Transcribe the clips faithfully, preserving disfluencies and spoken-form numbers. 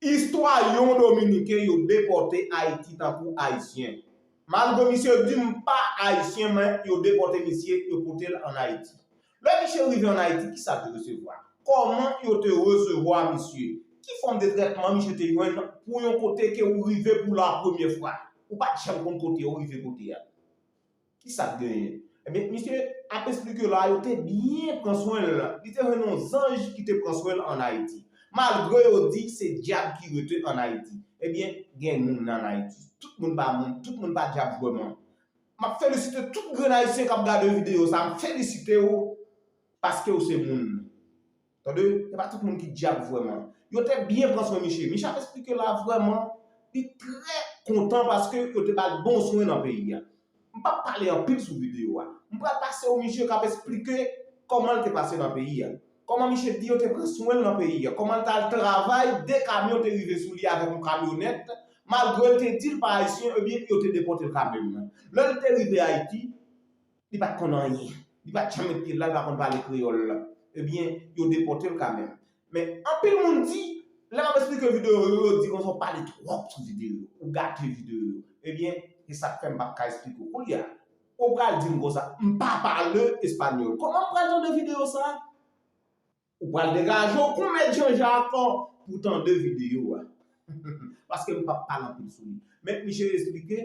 Istwa yon Dominiken yo depòte Ayiti tankou Ayisyen. Malgre misye di m pa Ayisyen, men yo depòte misye, yo pote l ann Ayiti. Lè misye rive ann Ayiti, kisa l te resevwa? Kòman yo te resevwa misye? Ki fòm de trètman misye te jwenn pou yon kote ke ou rive pou la premyè fwa? Ou pa t janm konn kote ou rive kote a. Kisa k genyen? Ebyen, misye ap esplike la, yo te byen pran swen l. Li te jwenn yon zanj ki te pran swen l ann Ayiti. Malgre yo di se dyab ki rete ann Ayiti. Ebyen, gen moun ann Ayiti. Tout moun pa moun, tout moun pa dyab vrèman. M ap felisite tout grenn Ayisyen k ap gade videyo sa. M felisite w paske w se moun. Tande, se pa tout moun ki dyab vrèman. Yo te byen pran swen misye. Misye ap esplike la vrèman, li trè kontan paske yo te ba l bon swen nan peyi a. M p ap pale anpil sou videyo a. M pral pase w misye k ap esplike kòman l te pase nan peyi a. Kòman misye di yo te pran swen l nan peyi a. Kòman l t al travay, de kamyon te rive sou li avèk yon kamyonèt. Malgre l te di l pa ayisyen, ebyen, yo te depòte l kanmenm. Lè l te rive Ayiti, li pa t konn anyen. Li pa t janm met pye l la, li pa konn pale kreyòl. Ebyen, yo depòte l kanmenm. Men, anpil moun di, lè m ap esplike videyo yo, yo di konsa w pale twòp sou videyo yo, ou gate videyo yo. Ebyen, se sa k fè m p ap ka esplike w. Kounye a, ou pral di m konsa, m pa pale espanyòl. Kòman m pral tande videyo sa a? Ou pral degaje w kon mèt Jan Jak pou tande videyo a. Paske m p ap pale anpil sou li. Men misye esplike,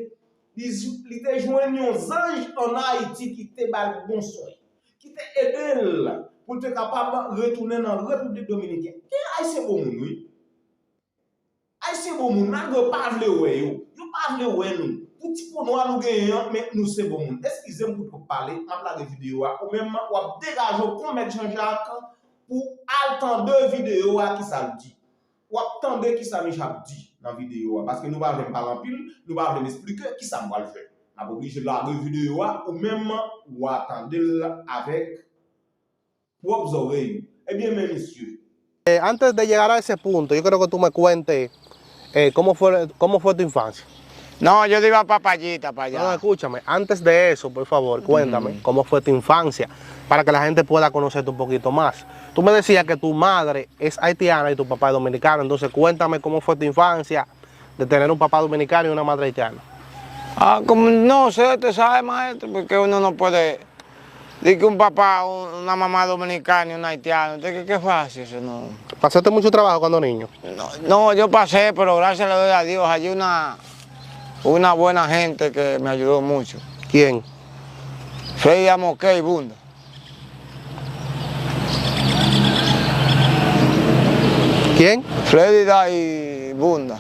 li, li te jwenn yon zanj ann Ayiti ki te ba l bon swen, ki te ede l pou l te kapab retounen nan Repiblik Dominikèn. Gen Ayisyen bon moun, wi. Ayisyen bon moun, malgre yo pa vle wè yo, yo pa vle wè nou. Pou ti po nwa nou genyen an, men nou se bon moun. Eskize m pou twòp pale, m ap lage videyo a. Ou menm, w ap degaje w kon mèt Jan Jak pou al tande videyo a, kisa l di. W ap tande kisa misye ap di nan videyo a. Paske nou pa vle m pale anpil, nou pa vle m esplike kisa m pral fè. M ap oblije lage videyo a, ou menm, w a tande l avèk pwòp zòrèy ou. Ebyen, men misye. Eh, antes de llegar a ese punto, yo quiero que tú me cuentes eh, cómo fue, cómo fue tu infancia. No, yo iba pa Payita, pa No, no, allá. Escúchame, antes de eso, por favor, cuéntame cómo fue tu infancia, para que la gente pueda conocerte un poquito más. Tú me decías que tu madre es haitiana y tu papá es dominicano, entonces cuéntame cómo fue tu infancia de tener un papá dominicano y una madre haitiana. Ah, como no sé, te sabe, maestro, porque uno no puede Di que un papá, un- una mamá dominicana y un haitiano. ¿Usted qué, qué fue así? Eso no. ¿Pasaste mucho trabajo cuando niño? No, no, yo pasé, pero gracias le doy a Dios. Hay una, una buena gente que me ayudó mucho. ¿Quién? Freddy Amokey Bunda. ¿Quién? Freddy Day Bunda.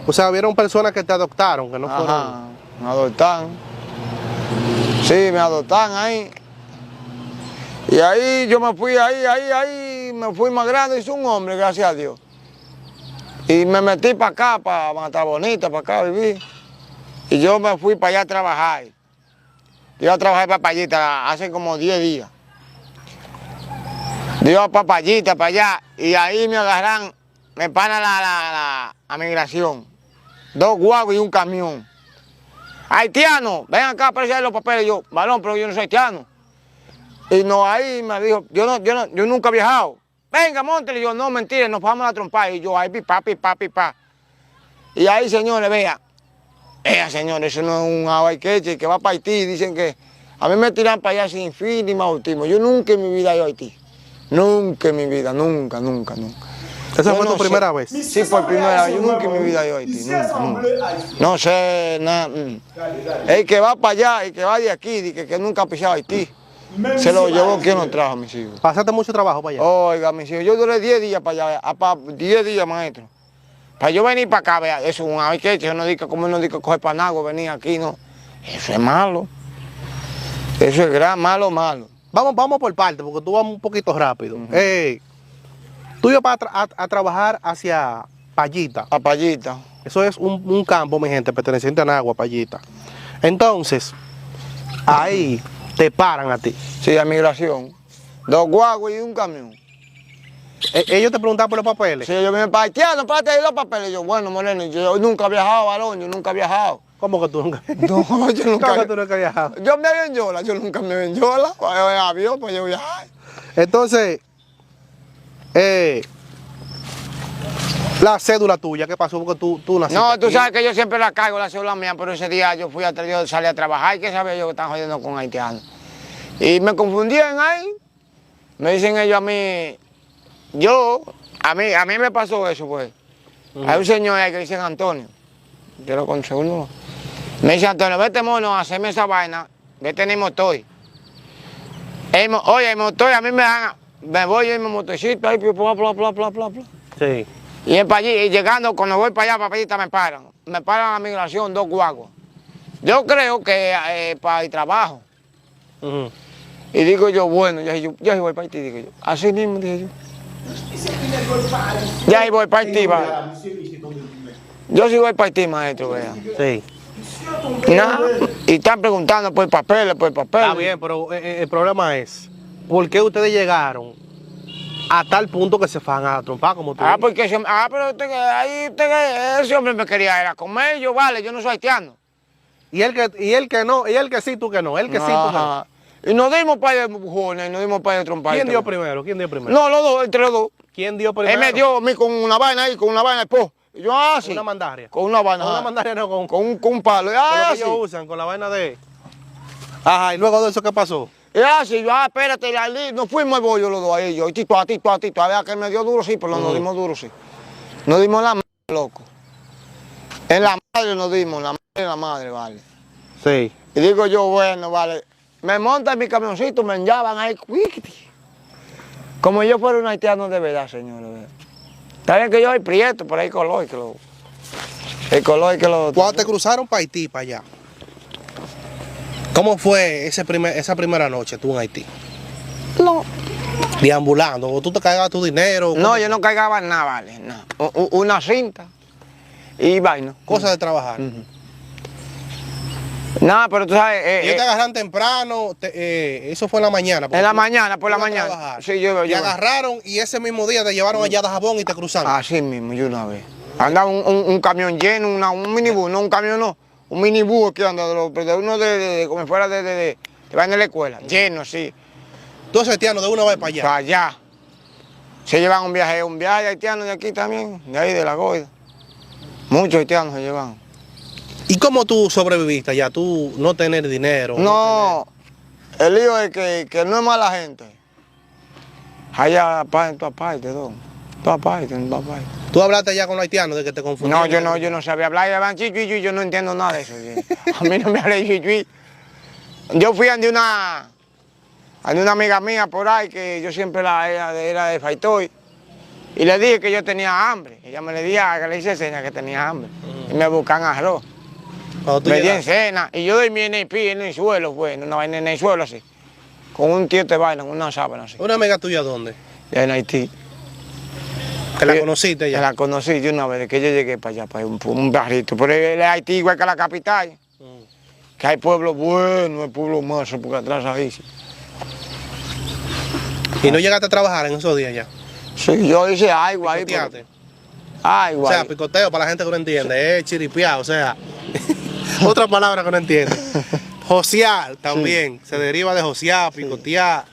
O sea, hubieron personas que te adoptaron, que no fueron. Ajá, me adoptaron. Sí, me adoptaron ahí. Y ahí yo me fui, ahí, ahí, ahí, me fui más grande, hice un hombre, gracias a Dios. Y me metí para acá, para Mata Bonita, para acá viví. Y yo me fui para allá a trabajar. Yo a trabajar para Payita hace como diez días. Yo a Payita para allá, y ahí me agarran, me paran la, la, la, la migración. Dos guaguas y un camión. Haitiano, ven acá, aparece los papeles. Yo, varón, pero yo no soy haitiano. Y no, ahí me dijo, yo no, yo no, yo nunca he viajado. Venga, montele. Yo, no, mentira, nos vamos a trompar. Y yo, ahí, pipa, pipa, pipa. Y ahí, señores, vea. Vea, señores, eso no es un agua y queche, que va para Haití. Dicen que a mí me tiran para allá sin fin ni bautismo. Yo nunca en mi vida he ido a Haití. Nunca en mi vida, nunca, nunca, nunca. ¿Esa fue tu primera vez? Sí, por primera vez. Yo nunca en mi vida he ido a Haití. Nunca, nunca. No sé, nada. El que va para allá, el que va de aquí, dice que, que nunca ha pisado Haití. Se lo llevó quien lo trajo, mis hijos. ¿Pasaste mucho trabajo para allá? Oiga, mis hijos, yo duré diez días para allá, para diez días, maestro. Para yo venir para acá, vea, eso es un aviquete, eso no dice como no dice coger panago, venir aquí, no. Eso es malo. Eso es gran, malo, malo. Vamos, vamos por parte, porque tú vas un poquito rápido. Eh, tú ibas a, tra- a- a trabajar hacia Payita. A Payita. Eso es un, un campo, mi gente, perteneciente a Nagua, Payita. Entonces, ahí te paran a ti. Sí, a migración. Dos guaguas y un camión. E- ellos te preguntaban por los papeles. Sí, ellos me dijeron, haitiano, párate ahí los papeles. Yo, bueno, moreno, yo nunca he viajado, varón, yo nunca he viajado. ¿Cómo que tú nunca? No, yo nunca. ¿Cómo que tú nunca has viajado? Yo me veo en Yola, yo nunca me veo en Yola. Cuando en avión, pues yo viajar. Entonces, eh, La cédula tuya, ¿qué pasó? Porque tú, tú naciste No, tú aquí. Sabes que yo siempre la cargo, la cédula mía, pero ese día yo fui a tra- yo salí a trabajar, ¿y qué sabía yo que estaban jodiendo con haitianos? Y me confundí en ahí, me dicen ellos a mí, yo, a mí, a mí me pasó eso, pues. Hay un señor ahí que dicen Antonio, yo lo conozco, uno. Me dice Antonio, vete mono, haceme esa vaina, vete en el motor. El mo- oye, el motor, a mí me dan, me voy yo en mi motorcito ahí, pla, pla, pla, pla, pla, pla. Sí. Y es para allí, y llegando, cuando voy para allá, para allí, me paran. Me paran la migración, dos guaguas. Yo creo que eh, para el trabajo. Ujú. Y digo yo, bueno, ya yo, ya yo voy para Haití, digo yo. Así mismo dije yo. Ya yo voy para Haití, va. Yo sí voy para Haití, maestro, vea. Sí. Nada. Y están preguntando por papeles, por papeles. Está bien, pero eh, eh, el problema es, ¿por qué ustedes llegaron a tal punto que se fajan a trompar como tú Ah, dices? Porque se- ah, pero usted, que- ahí usted, que- ese hombre me quería era comer, yo, vale, yo no soy haitiano. Y él que, y él que no, y él que sí, tú que no, él que sí, tú que no. Ajá. Y nos dimos par de empujones, y nos dimos par de trompaditas. ¿Quién dio primero? ¿Quién dio primero? No, los dos, entre los dos. ¿Quién dio primero? Él me dio a mí con una vaina ahí, con una vaina, po. Y yo así. Una mandaria. Con una vaina. Con una ajá. Mandaria, no, con, con un, con un palo. Con lo que así. Ellos usan, con la vaina de. Ajá, y luego de eso, ¿qué pasó? Y así, yo, ah, espérate, y ahí nos fuimos al bollo los dos ahí, yo, y Tito, a Tito, a Tito, a ver, que me dio duro, sí, pero nos dimos duro, sí. Nos dimos la loco. En la madre nos dimos, la madre, la madre, vale. Sí. Y digo yo, bueno, vale. Me monto en mi camioncito, me enllavan ahí, cuiquiti. Como yo fuera un haitiano de verdad, señores. Está bien que yo soy prieto, pero hay color que lo. El color que lo. Cuando te cruzaron para Haití, para allá, ¿cómo fue ese primer, esa primera noche tú en Haití? No. Deambulando, o tú te cargabas tu dinero. No, yo no cargaba nada, vale, nada. U- u- Una cinta. Y vaina. Cosa de trabajar. Ujú. Nada, pero tú sabes. Eh, Ellos te eh, agarran temprano, te- eh, eso fue en la mañana. Porque en la tú- mañana, por la tú ibas a mañana. Trabajar. Sí, yo, te yo- agarraron y ese mismo día te llevaron allá a Dajabón y te cruzaron. Así mismo, yo una vez. Andaba un, un, un camión lleno, una, un minibús, no un camión, no. Un minibús que anda de, los- de uno de, de- de- como fuera de, de, de, de vaina de la escuela, lleno, sí. Entonces, haitiano, de una vez para allá. Para allá. Se llevan un viaje, un viaje de haitianos de aquí también, de ahí de la Goida. Muchos haitianos se llevan. ¿Y cómo tú sobreviviste allá? Tú no tener dinero. No, no tener- el lío es que, que no es mala gente. Allá pa- en todas partes, todo. Todas partes, en todas partes. ¿Tú hablaste allá con los haitianos de que te confundieron? No, yo no, yo no sabía hablar. Hablan chichuichu, yo no entiendo nada de eso. A mí no me habla chichuichu. Yo fui ante una Hay una amiga mía por ahí que yo siempre la era, era de Faitoy. Y le dije que yo tenía hambre. Ella me le dije, que le hice seña que tenía hambre. Y me buscan arroz. Cuando tú me dieron llegaste. Cena. Y yo dormí en el pie, en el suelo, fue, en una vaina en el suelo así. Con un tiesto de vaina, con una sábana así. ¿Una amiga tuya dónde? En Haití. ¿Que la conociste ya? Que la conocí de una vez, que yo llegué para allá, para un, un barrito. Pero el Haití igual que la capital. Que hay pueblo bueno, hay pueblo manso, porque atrás ahí sí. ¿Y no llegaste a trabajar en esos días ya? Sí, yo hice algo ahí, pero picoteaste. Algo ahí. O sea, picoteo para la gente que no entiende, es chiripiar, o sea, otra palabra que no entiende. Josear también, se deriva de josear, picotear.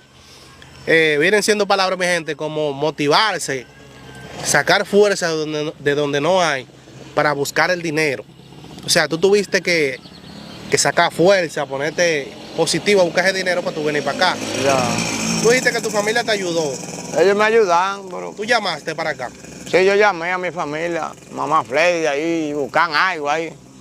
Eh, vienen siendo palabras, mi gente, como motivarse, sacar fuerza de donde, de donde no hay para buscar el dinero. O sea, tú tuviste que, que sacar fuerza, ponerte positivo a buscar ese dinero para tú venir para acá. Ya. Tú dijiste que tu familia te ayudó. Ellos me ayudaron, pero ¿Tú llamaste para acá? Sí, yo llamé a mi familia, mamá Freddy ahí, buscan algo ahí.